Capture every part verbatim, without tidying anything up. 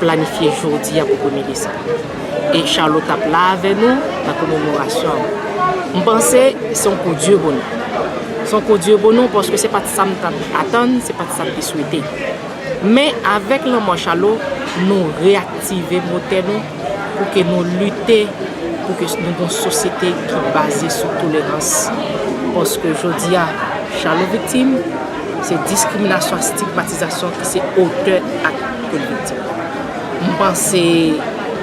planifye jodi a pou premye desanm. E Charlot t ap la avè nou nan komemorasyon an. M panse se yon kou di pou nou. Se yon kou di pou nou paske se pa t sa m t ap atann, se pa t sa m te swete. Men avèk lanmò Charlot, nou reyaktive motè nou pou ke nou lite pou ke nou gen yon sosyete ki baze sou tolerans. Paske jodi a, Charlot viktim, se diskriminasyon ak stigmatizasyon ki se otè ak ke l viktim. M panse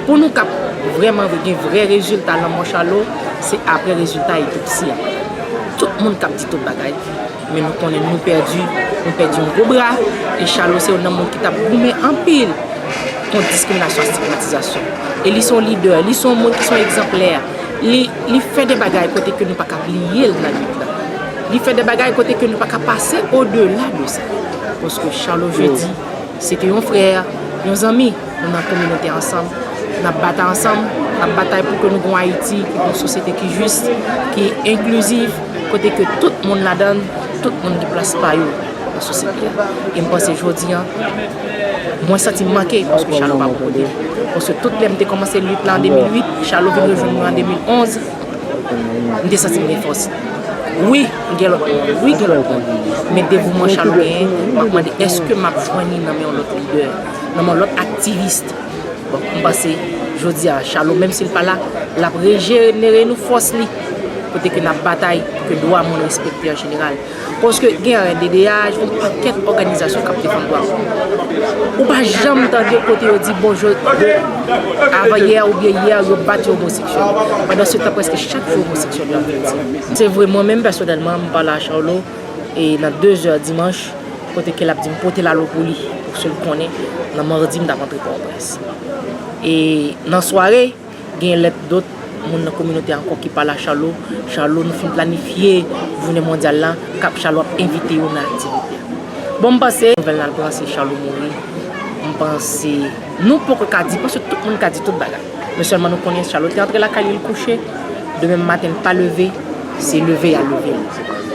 pou nou k ap vrèman gen vrè rezilta lanmò Charlot, se apre rezilta otopsi a. Tout moun k ap di tout bagay, men nou konnen nou pèdi, nou pèdi yon gwo bra, e Charlot se youn nan moun ki t ap goumen anpil kont diskriminasyon ak stigmatizasyon. E li se yon lidè, li se yon moun ki se yon egzanplè. Li, li fè de bagay kote ke nou pa ka bliye l nan lit la. Li fè de bagay kote ke nou pa ka pase odela de sa. Paske Charlot Jeudy, se te yon frè, yon zanmi. Nou nan kominote ansanm, n ap batay ansanm, n ap batay pou ke nou gen yon Ayiti ki gen yon sosyete ki jis, ki enklizif, kote ke tout moun ladan l, tout moun gen plas pa yo nan sosyete a. E m panse jodi a, mwen santi m manke paske Charlot pa bò kote m. Paske tout lè m te kòmanse lit la an de mil uit, Charlot vin rejwenn mwen an de mil onz, m te santi m gen fòs. Wi, gen lòt moun. Wi, gen lòt moun. Men devouman Charlot genyen, m ap mande èske m ap jwenn li nan men yon lòt lidè, nan men yon lòt aktivis. Bon, m panse, jodi a, Charlot, menm si l pa la, l ap rejenere nou fòs li. Kote ke n ap batay pou ke dwa moun respekte an jeneral. Paske gen D D H, yon pakèt òganizasyon k ap defann dwa moun. Ou pa janm tande kote yo di, bon, je, avanyè oubyen yè, yo bat yon omoseksyèl. Pandansetan, prèske chak jou, omoseksyèl yo ap viktim. Se vre, mwen menm, pèsonèlman, m pale a Charlot, e nan de zè dimanch, kote ke l ap di m pote lalo pou li, paske l konnen, nan madi, m t ap antre Pòtoprens. E nan sware, gen lèt dòt moun nan kominote a ankò ki pale a Charlot. Charlot, nou fin planifye jounen mondyal la, k ap Charlot ap envite yo nan aktivite a. Bon, m panse, nouvèl n al pran, se Charlot mouri. M panse, nou poko ka di, paske tout moun ka di tout bagay. Men sèlman nou konnen Charlot te antre lakay li, l kouche. Demen maten, l pa leve, se leve y al leve l.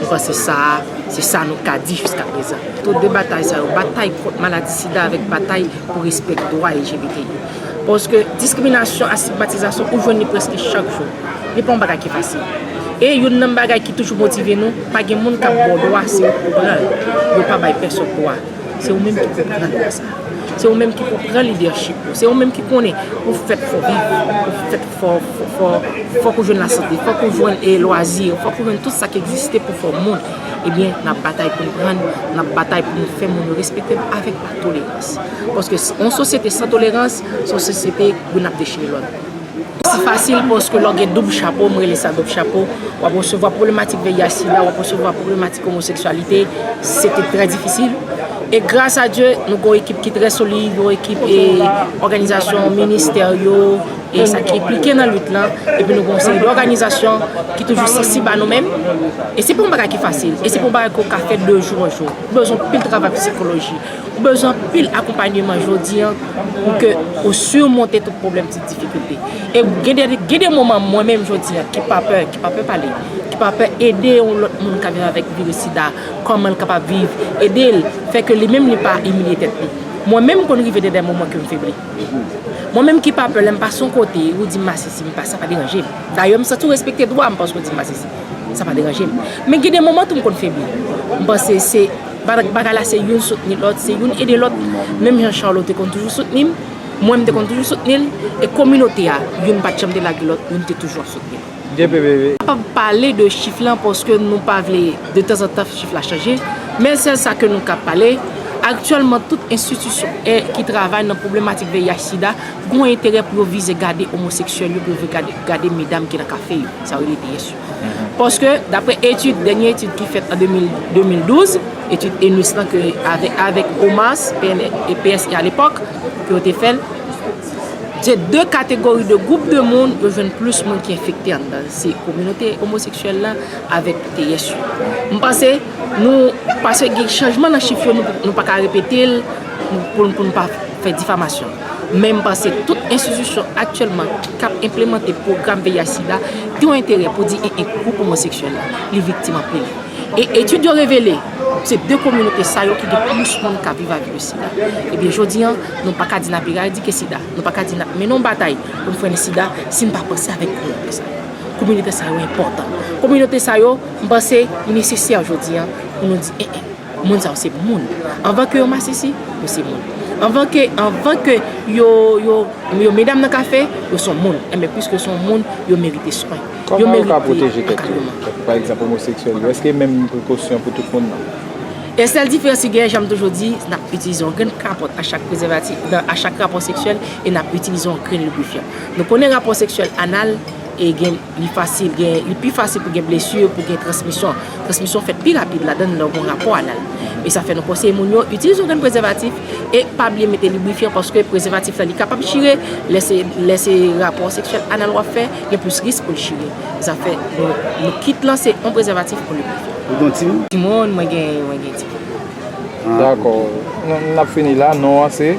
M panse sa a, se sa nou ka di jiskaprezan. Tou de batay sa yo, batay kont maladi sida avèk batay pou respè dwa L G B T I. Paske diskriminasyon ak stigmatizasyon, ou jwenn li prèske chak jou. Li pa yon bagay ki fasil. E youn nan bagay ki toujou motive nou, pa gen moun k ap ba w dwa, se ou k pou pran l. Yo pa bay pèsòn dwa. Se ou menm ki pou pran dwa sa. Se ou menm ki pou pran lidèchip ou. Se ou menm ki konnen ou fèt fò viv, ou fèt fò, fò, fò, fòk ou jwenn lasante, fòk ou jwenn, e, lwazi, fòk ou jwenn tout sa k egziste pou fè w moun. Ebyen, n ap batay pou n pran, n ap batay pou nou fè moun yo respekte n avèk latolerans. Paske s-, yon sosyete san tolerans, se yon sosyete youn ap dechire lòt. Se fasil paske lè w gen doub chapo, m rele sa doub chapo, w ap resevwa pwoblematik V I H sida, w ap resevwa pwoblematik omoseksyalite, se te trè difisil. E gras a Dye, nou gen yon ekip ki trè solid, yon ekip, e, òganizasyon, ministè yo, e sa ki enplike nan lit lan, epi nou gen yon seri dòganizasyon ki toujou sansib a nou menm. E se pa yon bagay ki fasil, e se pa yon bagay ke w ka fè de jou an jou. Ou bezwen anpil travay psikoloji, ou bezwen anpil akonpanyeman jodi a pou ke ou simonte tout pwoblèm, tout difikilte. E gen de, gen de moman, mwen menm jodi a, ki pa pè, ki pa pè pale, ki pa pè ede yon lòt moun k ap viv avèk viris sida, kòman l kapab viv, ede l, fè ke li menm li pa imilye tèt li. Mwen menm m konn rive nan de moman ke m febli. Mwen menm ki pa pè, lè m pase yon kote, ou di m masisi, m pa, sa pa deranje m. Dayè, m santi w respekte dwa m paske w di m masisi. Sa pa deranje m. Men gen de moman tou m konn febli. M panse se, ba-, bagay la se youn soutni lòt, se youn ede lòt. Menm jan Charlot te konn toujou soutni m, mwen m te konn toujou soutni l, e kominote a, youn pa t janm te lage lòt, youn te toujou ap soutni l. Kapab pale de chif lan paske nou pa vle de tanzantan chif la chanje, men sèl sa ke nou ka pale, aktyèlman tout enstitisyon, e, ki travay nan pwoblematik V I H sida, gen yon enterè pou yo vize gade omoseksyèl yo, pou yo gade, gade medam ki nan kafe yo, sa yo rele T S yo. Paske, daprè etid, dènye etid ki fèt an de mil, de mil douz, etid ENUS lan ke avèk, avèk OMAS, P N, e P S I alepòk, ke yo te fè l, se de kategori de gwoup de moun, yo jwenn plis moun ki enfekte anndan. Se kominote omoseksyèl la avèk T S yo. M panse nou, paske gen chanjman nan chif yo, nou, nou pa ka repete l pou, pou, pou nou pa fè difamasyon. Men m panse tout enstitisyon aktyèlman k ap enplemante pwogram V I H sida, gen yon enterè pou di, en, en, gwoup omoseksyèl la, li viktim anpil. E etid yo revele, Se de kominote sa yo ki gen plis moun k ap viv ak vi sida. Ebyen, jodi an, nou pa ka di n ap eradike sida. Nou pa ka di n ap mennen yon batay pou n frennen sida si n pa panse avèk kominote sa yo. Kominote sa yo enpòtan. Kominote sa yo, m panse, li nesesè jodi an pou nou di, en, en, moun sa yo se moun. Anvan ke yo masisi, yo se moun. Anvan ke, anvan ke yo, yo, yo medam nan kafe, yo se yon moun. Enben, piske yo se yon moun, yo merite swen. Yo merite ankadreman. Kòman yo ka pwoteje tèt yo kont, pa egzanp, omoseksyèl yo? Èske menm prekosyon pou tout moun nan? E sèl diferans ki genyen, jan m toujou di, n ap itilize yon grenn kapòt a chak prezèvatif, nan, a chak rapò seksyèl, e n ap itilize yon grenn librifyan. Nou konnen rapò seksyèl anal, e gen, li fasil, gen, li pi fasil pou gen blesi, pou gen transmisyon. Transmisyon fèt pi rapid ladan l lè w gen yon rapò anal. E sa fè nou konseye moun yo itilize yon grenn prezèvatif e pa bliye mete librifyan, paske prezèvatif la, li kapab chire. Lè se, lè se rapò seksyèl anal w ap fè, gen plis risk pou l chire. Sa fè nou, nou kit lanse yon prezèvatif pou librifyan. Ou gen timoun? Timoun, mwen gen, mwen gen timoun. Dakò. Nou, n ap fini la. Non an se?